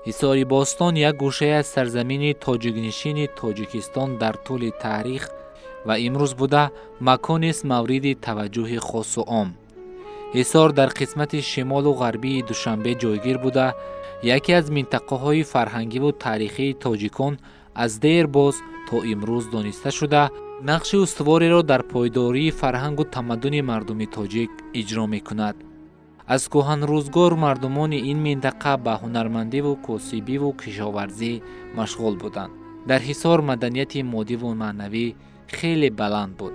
Ҳисори бостон як гӯшае аз сарзамини тоҷикнишини Тоҷикистон дар тӯли таърих ва имрӯз буда, маконест мавриди таваҷҷӯҳи хосу ом. Ҳисор дар қисмати шимолу ғарбии Душанбе ҷойгир буда, яке аз минтақаҳои фарҳангиву таърихии тоҷикон аз дербоз то имрӯз дониста шуда, нақши устувореро дар пойдории фарҳангу тамаддуни мардуми тоҷик иҷро мекунад. Аз кӯҳанрӯзгор мардумони ин минтақа ба ҳунармандиву косибиву кишоварзӣ машғул буданд. Дар Ҳисор маданияти моддиву маънавӣ хеле баланд буд.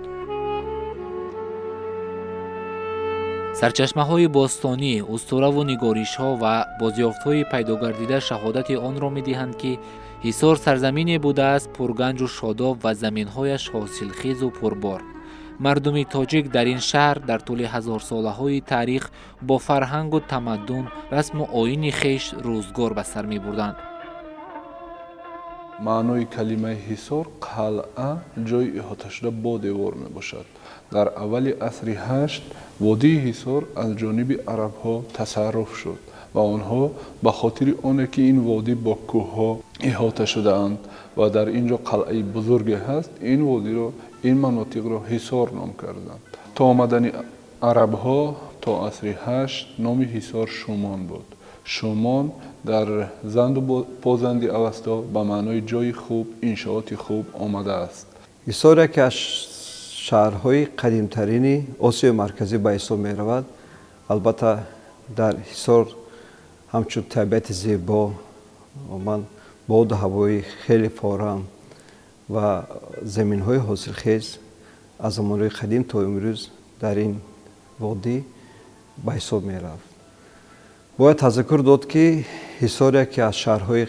Сарчашмаҳои бостонӣ, устураву нигоришҳо ва бозёфтҳои пайдогардида шаҳодати онро медиҳанд, ки Ҳисор сарзамине будааст пурганҷу шодоб ва заминҳояш ҳосилхезу пурбор. Мардуми тоҷик дар ин шаҳр дар тӯли ҳазорсолаҳои таърих бо фарҳангу тамаддун, расму оини хеш рӯзгор ба сар мебурданд. Маънои калимаи ҳисор қалъа, ҷойи иҳоташуда бо девор мебошад. Дар аввали асри ҳашт водии Ҳисор аз ҷониби арабҳо тасарруф шуд ва онҳо ба хотири оне ки ин водӣ бо кӯҳҳо иҳота шудаанд ва дар ин ҷо қалъаи бузурге ҳаст, ин водиро, ин манотиқро Ҳисор ном карданд. То омадани арабҳо, то асри ҳашт, номи Ҳисор Шумон буд. Шумон дар занду позанди Авасто ба маънои ҷойи хуб, иншооти хуб омадааст. Ҳисор яке аз шаҳрҳои қадимтарини Осиёи Марказӣ ба ҳисоб меравад. Албатта, дар Ҳисор ҳамчун табиати зебо, ман боду ҳавои хеле форам ва заминҳои ҳосилхез аз замонҳои қадим то имрӯз дар ин водӣ ба ҳисоб мерафт. Бояд тазаккур дод, ки Ҳисор яке аз шаҳрҳое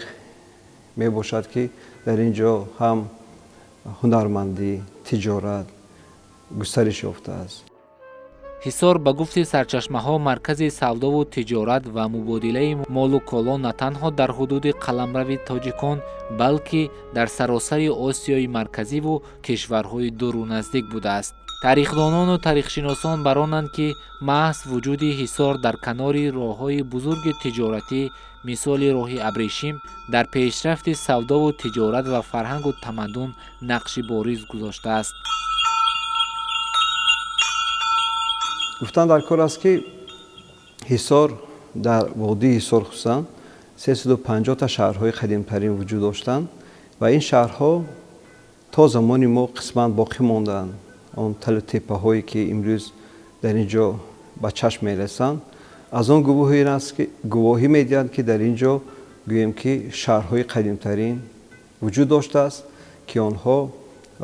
мебошад, ки дар ин ҷо ҳам ҳунармандӣ, тиҷорат густариш ёфтааст. Ҳисор ба гуфти сарчашмаҳо маркази савдову тиҷорат ва мубодилаи молу коло на танҳо дар ҳудуди қаламрави тоҷикон, балки дар саросари Осиёи Марказиву кишварҳои дуру наздик будааст. Тарихдонону тарихшиносон бар онанд, ки маҳз вуҷуди Ҳисор дар канори роҳҳои бузурги тиҷоратӣ, мисоли роҳи Абрешим, дар пешрафти савдову тиҷорат ва фарҳангу тамаддун нақши бориз гузоштааст. Гуфтан дар кор аст, ки Ҳисор, дар водии Ҳисор хусусан 350 шаҳрҳои қадимтарин вуҷуд доштанд ва ин шаҳрҳо то замони мо қисман боқӣ монданд. Он талу теппаҳое ки имрӯз дар ин ҷо ба чашм мерасанд, аз он гувоҳӣ медиҳанд, ки дар ин ҷо гӯем ки шаҳрҳои қадимтарин вуҷуд доштааст, ки онҳо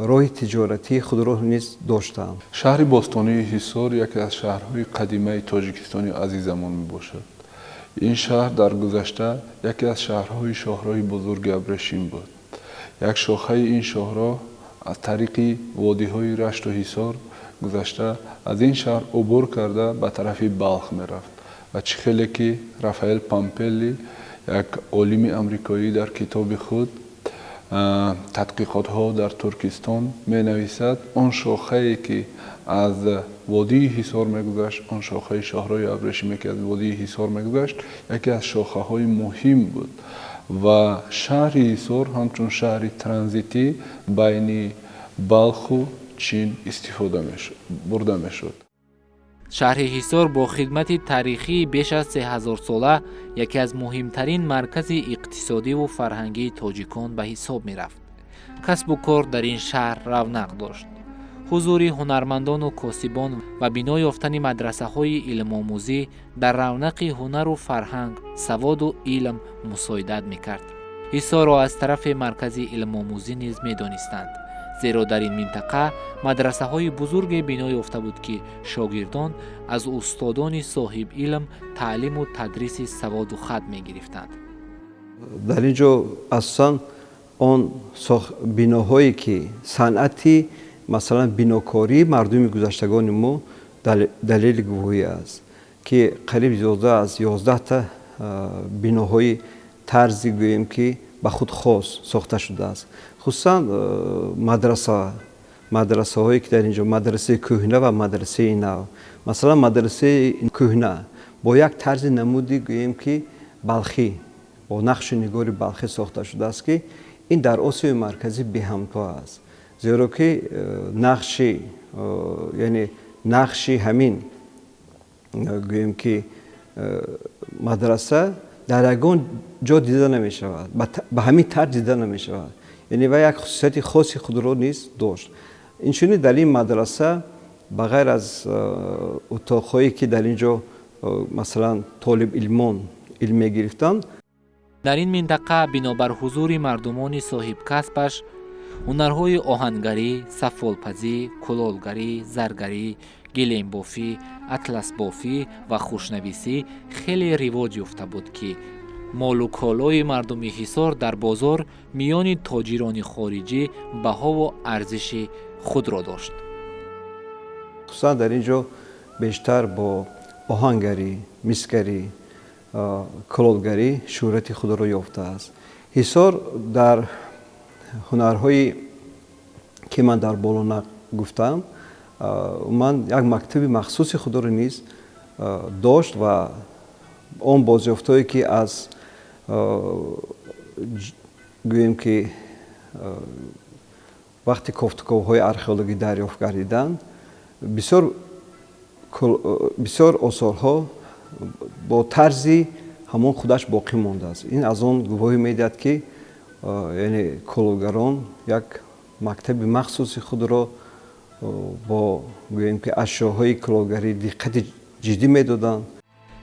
роҳи тиҷоратии худро низ доштанд. Шаҳри бостонии Ҳисор яке аз шаҳрҳои қадимаи Тоҷикистони азизамон мебошад. Ин шаҳр дар гузашта яке аз шаҳрҳои шоҳроҳи бузурги Абрешим буд. Як шохаи ин шоҳроҳ аз тариқи водиҳои Рашту Ҳисор гузашта, аз ин шаҳр убур карда ба тарафи Балх мерафт ва чӣ хеле ки Рафаэл Пампелли, як олими амрикоӣ, дар китоби худ «Тадқиқотҳо дар Туркистон» менависад, он шохае ки аз водии Ҳисор мегузашт, он шохаи шоҳроҳи Абрешиме ки аз водии Ҳисор мегузашт, яке аз шохаҳои муҳим буд ва шаҳри Ҳисор ҳамчун шаҳри транзитӣ байни Балху Чин истифода бурда мешуд. Шаҳри Ҳисор бо хидмати таърихии беш аз 3000-сола яке аз муҳимтарин маркази иқтисодиву фарҳангии тоҷикон ба ҳисоб мерафт. Касбу кор дар ин шаҳр равнақ дошт. Ҳузури ҳунармандону косибон ва бино ёфтани мадрасаҳои илмомӯзӣ дар равнақи ҳунару фарҳанг, саводу илм мусоидат мекард. Ҳисорро аз тарафи маркази илмомӯзӣ низ медонистанд, зеро дар ин минтақа мадрасаҳои бузурге бино ёфта буд, ки шогирдон аз устодони соҳиб илм таълиму тадриси саводу хат мегирифтанд. Дар ин ҷо асосан он биноҳое ки санъати, масалан, бинокории мардуми гузаштагони мо далели гувоҳӣ аст, ки қариб зиёда аз 11та биноҳои тарзи, гӯем ки, ба худ хос сохта шудааст. Хусусан мадрасаҳое ки дар ин ҷо, мадрасаи кӯҳна ва мадрасаи нав. Масалан, мадрасаи кӯҳна бо як тарзи намуди, гӯем ки, балхӣ. бо нақшу нигори балхӣ сохта шудааст, ки ин дар Осиёи Марказӣ беҳамто аст, зеро ки нақши, яъне нақши ҳамин, гӯем ки, мадраса дар ягон ҷо дида намешавад, ба ҳамин тарз дида намешавад. Яъне ва як хусусияти хоси худро низ дошт. Инчунин дар ин мадраса ба ғайр аз утоқҳое, ки дар ин ҷо, масалан, толибилмон илм мегирифтанд, дар ин минтақа бинобар ҳузури мардумони соҳибкасбаш ҳунарҳои оҳангарӣ, сафолпазӣ, кулолгарӣ, заргарӣ, гилембофӣ, атласбофӣ ва хушнависӣ хеле ривоҷ ёфта буд, ки молу колои мардуми Ҳисор дар бозор миёни тоҷирони хориҷӣ баҳову арзиши худро дошт. Хусусан дар ин ҷо бештар бо оҳангарӣ, мисгарӣ, кулолгарӣ шӯҳрати худро ёфтааст. Ҳисор дар ҳунарҳое, ки ман дар боло гуфтам, ман як мактаби махсуси худро низ дошт ва он бозёфтҳое, ки аз, гӯем ки, вақти кофтуковҳои археологӣ дарёфт гардиданд, бисёр осорҳо бо тарзи ҳамон худаш боқӣ мондааст. Ин аз он гувоҳӣ медиҳад, ки, яъне, кулолгарон як мактаби махсуси худро бо, гӯем ки, ашёҳои кулолгарӣ диққати ҷиддӣ медоданд.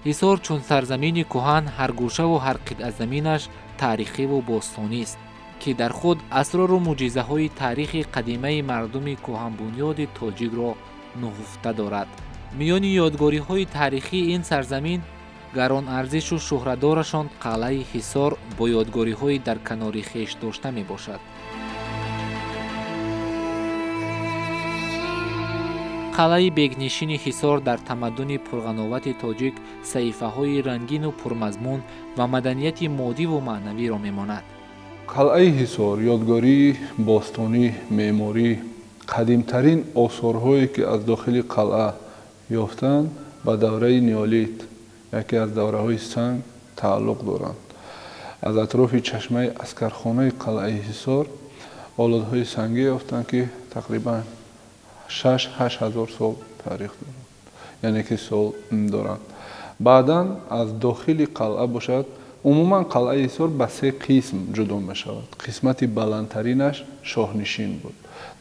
Ҳисор чун сарзамини кӯҳан ҳар гӯшаву ҳар қитъа заминаш таърихиву бостонист, ки дар худ асрору мӯъҷизаҳои таърихи қадимаи мардуми кӯҳанбунёди тоҷикро нуҳуфта дорад. Миёни ёдгориҳои таърихии ин сарзамин гаронарзишу шӯҳратдорашон қалъаи Ҳисор бо ёдгориҳои дар канори хеш дошта мебошад. Қалъаи бегнишини Ҳисор дар тамаддуни пурғановати тоҷик саҳифаҳои рангину пурмазмун ва маданияти моддиву маънавиро мемонад. Қалъаи Ҳисор ёдгории бостонӣ, меъморӣ, қадимтарин осорҳое, ки аз дохили қалъа ёфтанд, ба давраи неолит, яке аз давраҳои санг, тааллуқ доранд. Аз атрофи чашмаи аскархонаи қалъаи Ҳисор олотҳои сангӣ ёфтанд, ки тақрибан 6-8 ҳазор сол таърих доранд, яъне ки сол доранд. Баъдан аз дохили қалъа бошад, умуман қалъаи Ҳисор ба се қисм ҷудо мешавад. Қисмати баландтаринаш шоҳнишин буд,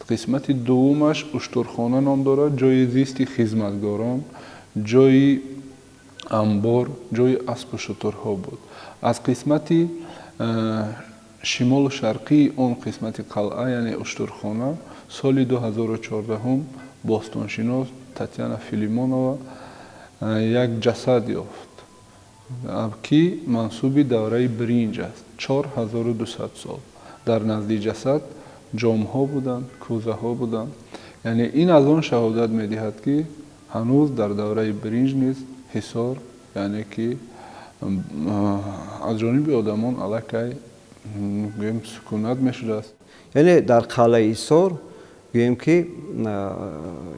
қисмати дуввумаш уштурхона ном дорад, ҷои зисти хизматгорон, ҷои амбор, ҷои аспу шутурҳо буд. Аз қисмати шимолу шарқии он қисмати қалъа, яъне уштурхона, соли 2014 бостоншинос Татьяна Филимонова як ҷасад ёфт, ки мансуби давраи биринҷ аст, 4200 сол. Дар назди ҷасад ҷомҳо буданд, кӯзаҳо буданд. Яъне ин аз он шаҳодат медиҳад, ки ҳанӯз дар давраи биринҷ низ Ҳисор, яъне ки, аз ҷониби одамон аллакай, гӯем, сукунат мешудааст. Яъне дар қалъаи Ҳисор, гӯем ки,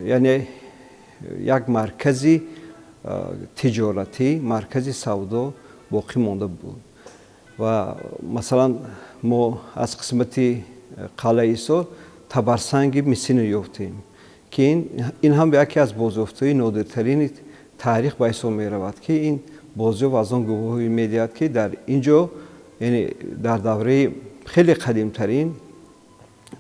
яъне як маркази тиҷоратӣ, маркази савдо боқӣ монда буд. Ва масалан мо аз қисмати қалъаи Ҳисор табарсанги мисино ёфтем, ки ин ҳам яке аз бозёфтҳои нодиртарини таърих ба ҳисоб меравад, ки ин бозёфт аз он гувоҳӣ медиҳад, ки дар ин ҷо, яъне дар давраи хеле қадимтарин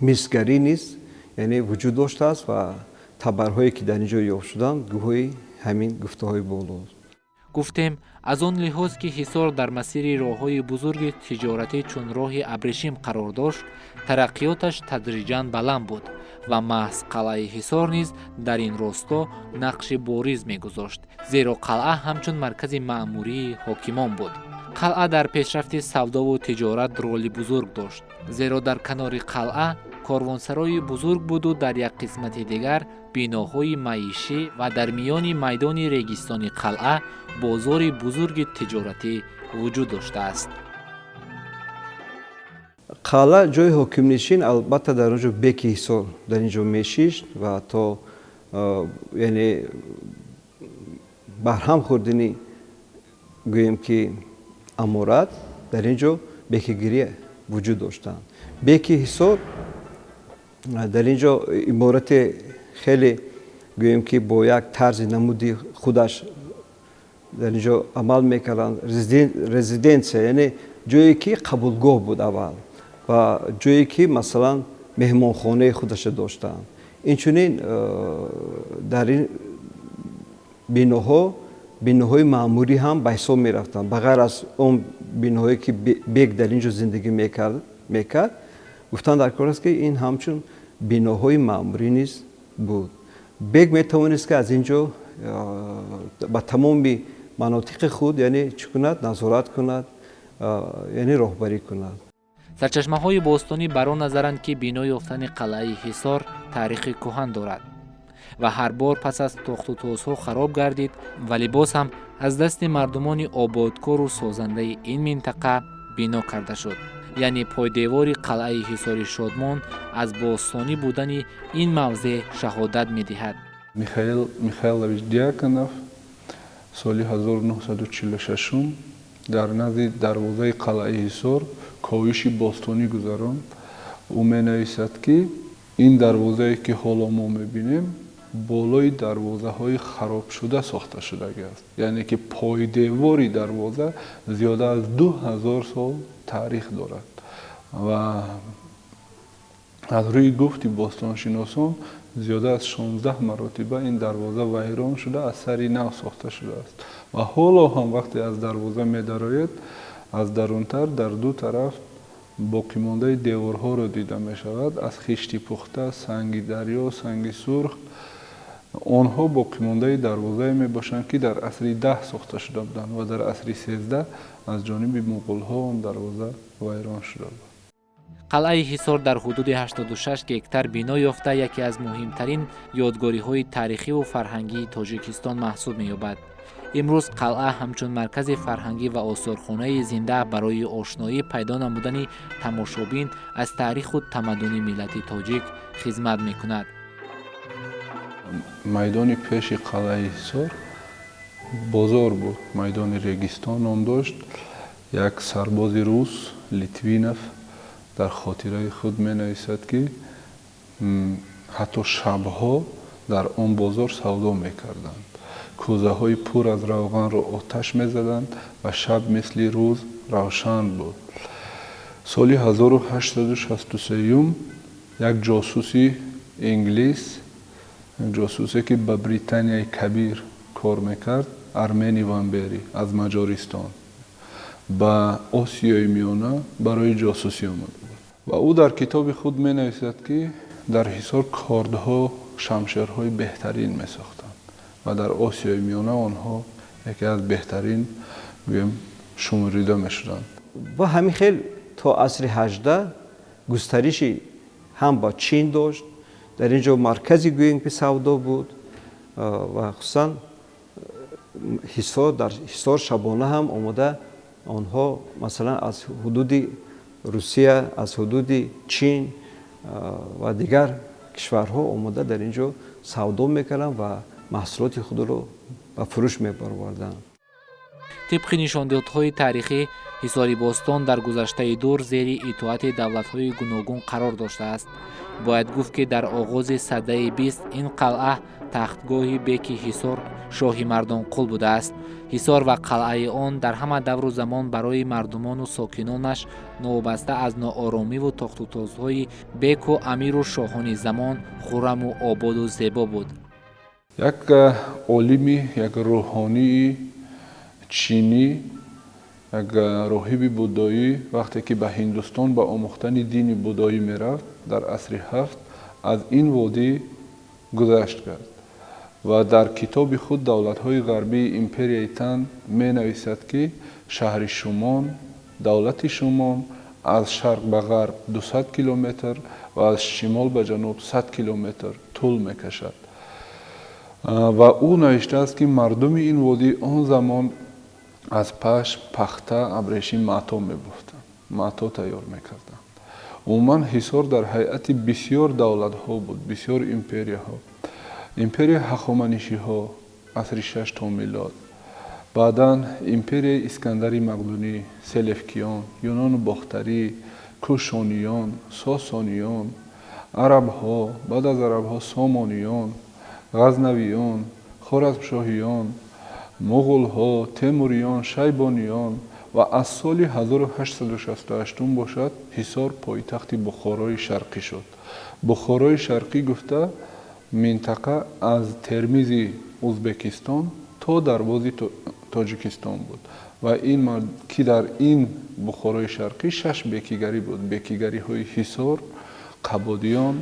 мисгарӣ низ, яъне, вуҷуд доштааст ва табарҳое, ки дар ин ҷо ёфт шуданд, гувоҳи ҳамин гуфтаҳои боло. Гуфтем, аз он лиҳоз, ки Ҳисор дар масири роҳҳои бузурги тиҷоратӣ чун роҳи абрешим қарор дошт, тараққиёташ тадриҷан баланд буд ва маҳз қалъаи Ҳисор низ дар ин росто нақши бориз мегузошт, зеро қалъа ҳамчун маркази маъмурии ҳокимон буд. Қалъа дар пешрафти савдову тиҷорат роли бузург дошт, зеро дар канори қалъа корвонсарои бузург буду дар як қисмати дигар биноҳои маишӣ ва дар миёни майдони регистони қалъа бозори бузурги тиҷоратӣ вуҷуд доштааст. Қалъа ҷои ҳокимнишин, албатта, дар он ҷо беки Ҳисор дар ин ҷо мешишт ва то, яъне, барҳам хӯрдани, гӯем ки, аморат Дар ин ҷо бекигирӣ вуҷуд доштанд. Беки Ҳисор дар ин ҷо иморати хеле гӯем ки бо як тарзи намуди худаш дар ин ҷо амал мекарданд. Резиденсия, яъне ҷое ки қабулгоҳ буд аввал ва ҷое ки масалан меҳмонхонаи худаша доштанд. Инчунин дар ин биноҳо биноҳои маъмурӣ ҳам ба ҳисоб мерафтанд. Ба ғайр аз он биноҳое ки бек дар ин ҷо зиндагӣ мекард, гуфтан дар кор аст ки ин ҳамчун биноҳои маъмурӣ низ буд. Бек метавонист ки аз ин ҷо ба тамоми манотиқи худ, яъне чӣ кунад, назорат кунад, яъне роҳбарӣ кунад. Сарчашмаҳои бостонӣ бар он назаранд, ки бино ёфтани қалъаи Ҳисор таърихи кӯҳан дорад ва ҳар бор пас аз тохтутозҳо хароб гардид, вале боз ҳам аз дасти мардумони ободкору созандаи ин минтақа бино карда шуд. Яъне пойдевори қалъаи Ҳисори Шодмон аз бостонӣ будани ин мавзеъ шаҳодат медиҳад. Михаил Михайлович Дьяконов соли 1946 дар назди дарвозаи қалъаи Ҳисор ковиши бостонӣ гузаронд. Ӯ менависад, ки ин дарвозае ки ҳоло мо мебинем, болои дарвозаҳои харобшуда сохта шудагиаст, яъне ки пойдевори дарвоза зиёда аз 2000 сол таърих дорад ва аз рӯи гуфти бостоншиносон зиёда аз 16 маротиба ин дарвоза вайрон шуда, аз сари нав сохта шудааст ва ҳоло ҳам вақте аз дарвоза медароед, аз дарунтар дар ду тараф боқимондаи деворҳоро дида мешавад аз хишти пухта, санги дарё, санги сурх. Онҳо боқимондаи дарвозае мебошанд, ки дар асри 10 сохта шуда буданд ва дар асри 13 аз ҷониби муғулҳо он дарвоза вайрон шуда буд. Қалъаи Ҳисор дар ҳудуди 86 гектар бино ёфта, яке аз муҳимтарин ёдгориҳои таърихиву фарҳангии Тоҷикистон маҳсуб меёбад. Имрӯз қалъа ҳамчун маркази фарҳангӣ ва осорхонаи зинда барои ошноӣ пайдо намудани тамошобин аз таъриху тамаддуни миллати тоҷик хизмат мекунад. Майдони пеши қалъаи Ҳисор бозор буд, майдони Регистон ном дошт. Як сарбози рус Литвинов дар хотираи худ менависад, ки ҳатто шабҳо дар он бозор савдо мекарданд. Кӯзаҳои пур аз равғанро оташ мезаданд ва шаб мисли рӯз равшан буд. Соли 1863 як ҷосуси инглис, ҷосусе ки ба Британияи Кабир кор мекард, Армени Ванбери аз Маҷористон ба Осиёи Миёна барои ҷосусӣ омада буд ва ӯ дар китоби худ менависад, ки дар Ҳисор кордҳо, шамшерҳои беҳтарин месохтанд ва дар Осиёи Миёна онҳо яке аз беҳтарин, гӯем, шуморида мешуданд. Ва ҳамин хел то асри 18 густариши ҳам ба Чин дошт. Дар ин ҷо маркази гӯем ки савдо буд ва хусусан Ҳисор, дар Ҳисор шабона ҳам омода онҳо масалан аз ҳудуди Русия, аз ҳудуди Чин ва дигар кишварҳо омода дар ин ҷо савдо мекарданд ва маҳсулоти худро ба фурӯш мебароварданд. Тибқи нишондодҳои таърихӣ, Ҳисори бостон дар гузаштаи дур зери итоати давлатҳои гуногун қарор доштааст. Бояд гуфт, ки дар оғози садаи 20 ин қалъа тахтгоҳи беки Ҳисор шоҳи Мардонқул будааст. Ҳисор ва қалъаи он дар ҳама давру замон барои мардумону сокинонаш новобаста аз нооромиву тохтутозҳои беку амиру шоҳони замон хурраму ободу зебо буд. Як олими, як рӯҳонии чинӣ, як роҳиби буддоӣ вақте ки ба Ҳиндустон ба омӯхтани дини буддоӣ мерафт, дар асри 7 аз ин водӣ гузашт кард ва дар китоби худ «Давлатҳои ғарбии империяи Тан» менависад, ки шаҳри Шумон, давлати Шумон аз шарқ ба ғарб 200 километр ва аз шимол ба ҷануб 100 километр тӯл мекашад. Ва ӯ навиштааст, ки мардуми ин водӣ он замон аз пашм, пахта, абрешим маъто мебофтанд, маъто тайёр мекарданд. Умуман Ҳисор дар ҳайати бисёр давлатҳо буд, бисёр империяҳо. Империяи Ҳахоманишиҳо асри 6 то милод, Баъдан империяи Искандари Мақдунӣ, Селевкиён, Юнону Бохтарӣ, Кушониён, Сосониён, арабҳо, баъд аз арабҳо Сомониён, Ғазнавиён, Хоразмшоҳиён, муғулҳо, Темуриён, Шайбониён ва аз соли 1868 бошад Ҳисор пойтахти Бухорои Шарқӣ шуд. Бухорои Шарқӣ гуфта минтақа аз Термизи Узбекистон то дарвози Тоҷикистон буд ва ин ки дар ин Бухорои Шарқӣ 6 бекигарӣ буд. Бекигариҳои Ҳисор, Қабодиён,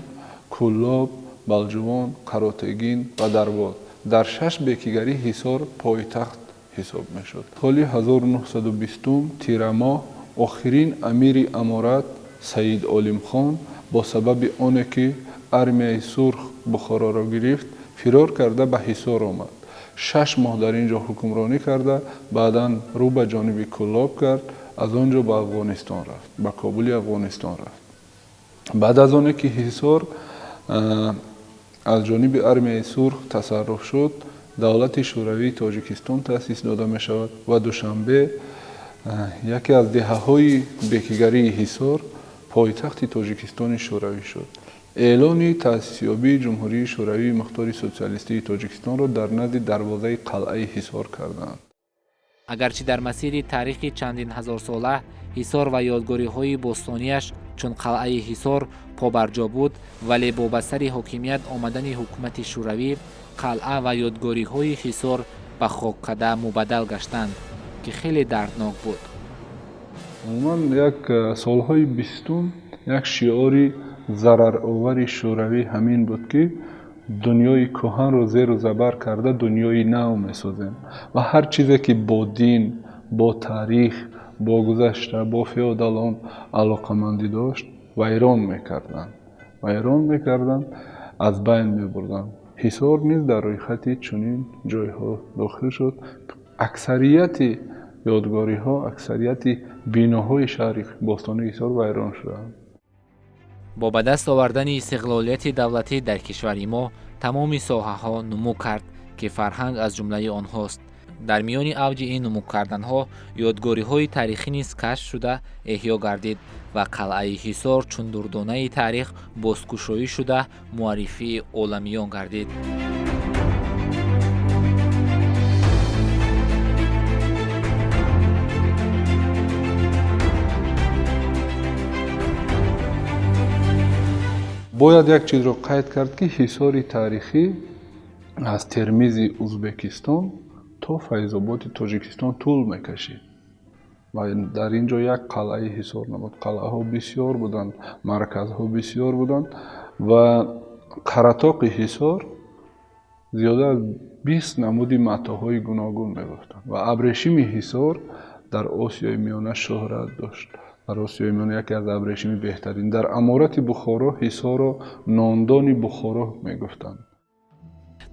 Куллоб, Балҷувон, Қаротегин ва Дарвоз. Дар 6 бекигарӣ Ҳисор пойтахт ҳисоб мешуд. Соли 1920 тирамоҳ охирин амири аморат Саид Олимхон бо сабаби оне ки армияи сурх Бухороро гирифт, фирор карда ба Ҳисор омад. 6 моҳ дар ин ҷо ҳукмронӣ карда, баъдан рӯ ба ҷониби Куллоб кард, аз он ҷо ба Афғонистон рафт, ба Кобули Афғонистон рафт. Баъд аз оне ки Ҳисор аз ҷониби армияи сурх тасарруф шуд, давлати Шӯравии Тоҷикистон таъсис дода мешавад ва Душанбе яке аз деҳаҳои бекигарии Ҳисор пойтахти Тоҷикистони Шӯравӣ шуд. Эълони таъсисёбии Ҷумҳурии Шӯравии Мухтори Социалистии Тоҷикистонро дар назди дарвозаи қалъаи Ҳисор карданд. Агарчи дар масири таърихи чандин ҳазорсола Ҳисор ва ёдгориҳои бостониаш чун қалъаи Ҳисор побарҷо буд, вале бо ба сари ҳокимият омадани ҳукумати Шӯравӣ қалъа ва ёдгориҳои Ҳисор ба хоккада мубаддал гаштанд, ки хеле дарднок буд. Умуман як солҳои 20 як шиори зараровари Шӯравӣ ҳамин буд, ки дунёи кӯҳанро зеру забар карда дунёи нав месозем ва ҳар чизе ки бо дин, бо таърих, бо гузашта, бо феодалон алоқамандӣ дошт, вайрон мекарданд. Вайрон мекарданд, аз байн мебурданд. Ҳисор низ дар рӯйхати чунин ҷойҳо дохил шуд. Аксарияти ёдгориҳо, аксарияти биноҳои шаҳри бостонии Ҳисор вайрон шуданд. Бо ба даст овардани истиқлолияти давлатӣ дар кишвари мо тамоми соҳаҳо нумӯ кард, ки фарҳанг аз ҷумлаи онҳост. Дар миёни авҷи ин нумӯ карданҳо ёдгориҳои таърихӣ низ кашф шуда эҳё гардид ва қалъаи Ҳисор чун дурдонаи таърих бозкушоӣ шуда муаррифии оламиён гардид. Бояд як чизро қайд кард, ки Ҳисори таърихӣ аз Термизи Узбекистон то Файзободи Тоҷикистон тӯл мекашид ва дар ин ҷо як қалъаи Ҳисор набуд. Қалъаҳо бисёр буданд, марказҳо бисёр буданд ва қаратоқи Ҳисор зиёда аз 20 намуди матоъҳои гуногун мебофтанд ва абрешими Ҳисор дар Осиёи Миёна шӯҳрат дошт. Дар Осиёи Миёна яке аз абрешими беҳтарин. Дар аморати Бухоро Ҳисорро нондони Бухоро мегуфтанд.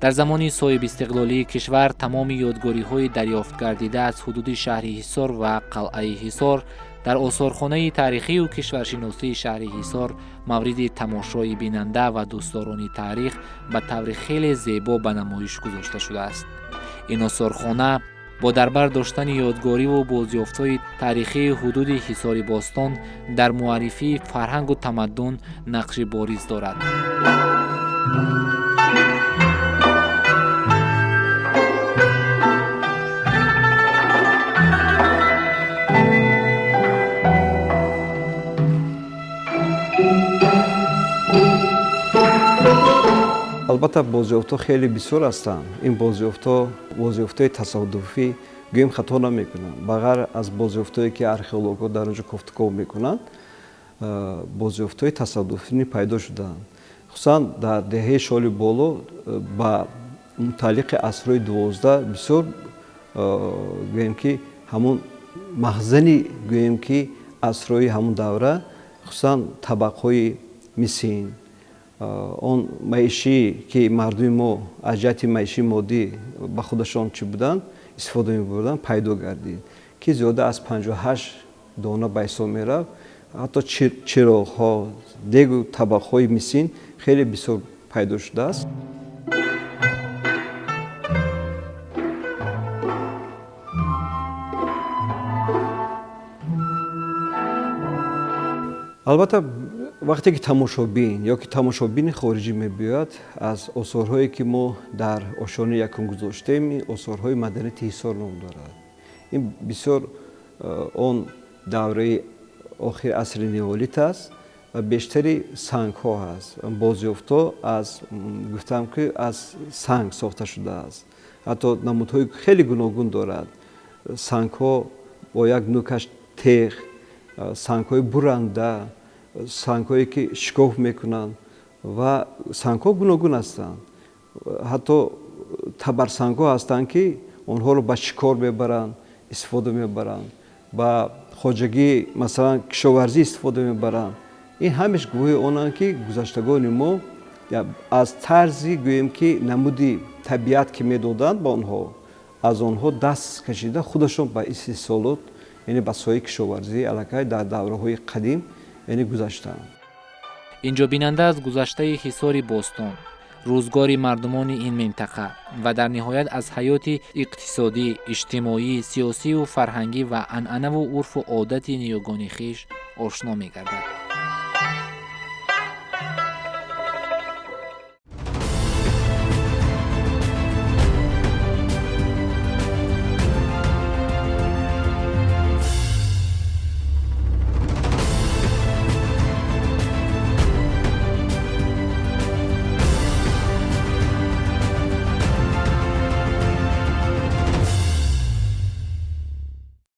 Дар замони соҳибистиқлолии кишвар тамоми ёдгориҳои дарёфтгардида аз ҳудуди шаҳри Ҳисор ва қалъаи Ҳисор дар осорхонаи таърихию кишваршиносии шаҳри Ҳисор мавриди тамошои бинанда ва дӯстдорони таърих ба таври хеле зебо ба намоиш гузошта шудааст. Ин осорхона бо дар бар доштани ёдгориву бозёфтҳои таърихии ҳудуди Ҳисори бостон дар муаррифии фарҳангу тамаддун нақши бориз дорад. Албатта бозёфтҳо хеле бисёр ҳастанд. Ин бозёфтҳо бозёфтҳои тасодуфӣ гӯем хато намекунанд. Ба ғайр аз бозёфтҳое ки археологҳо дар он ҷо кофтуков мекунанд, бозёфтҳои тасодуфӣ пайдо шуданд. Хусусан дар деҳаи Шоли Боло ба мутааллиқи асрҳои 12 бисёр гӯем ки ҳамун махзани гӯем ки асрҳои ҳамун давра, хусусан табақҳои мисин, он маишӣ ки мардуми мо аз ҷиҳати маишии моддӣ ба худашон чӣ буданд, истифода мебурданд, пайдо гардид, ки зиёда аз 58 дона ба ҳисоб мерафт. Ҳатто чироғҳо, дегу табақҳои мисин хеле бисёр пайдо шудааст. Албатта, вақте ки тамошобин ё ки тамошобини хориҷӣ мебиёяд, аз осорҳое ки мо дар ошёнаи якум гузоштем, ин осорҳои маданияти Ҳисор ном дорад. Ин бисёр он давраи охири асри неолит аст ва бештари сангҳо ҳаст. Бозёфтҳо аз гуфтам ки аз санг сохта шудааст, ҳатто намудҳои хеле гуногун дорад. Сангҳо бо як нӯкаш теғ, сангҳои буранда, сангҳое ки шикоф мекунанд ва сангҳо гуногун ҳастанд. Ҳатто табарсангҳо ҳастанд, ки онҳоро ба шикор мебаранд, истифода мебаранд, ба хоҷагӣ, масалан, кишоварзӣ истифода мебаранд. Ин ҳамеш гувоҳи онанд, ки гузаштагони мо аз тарзи, гӯем ки, намуди табиат, ки медоданд ба онҳо, аз онҳо даст кашида, худашон ба истеҳсолот, яъне ба соҳаи кишоварзӣ аллакай дар давраҳои қадим, яъне, гузаштанд. Инҷо бинанда аз гузаштаи Ҳисори бостон, рӯзгори мардумони ин минтақа ва дар ниҳоят аз ҳаёти иқтисодӣ, иҷтимоӣ, сиёсию фарҳангӣ ва анъанаву урфу одати ниёгони хиш ошно мегардад.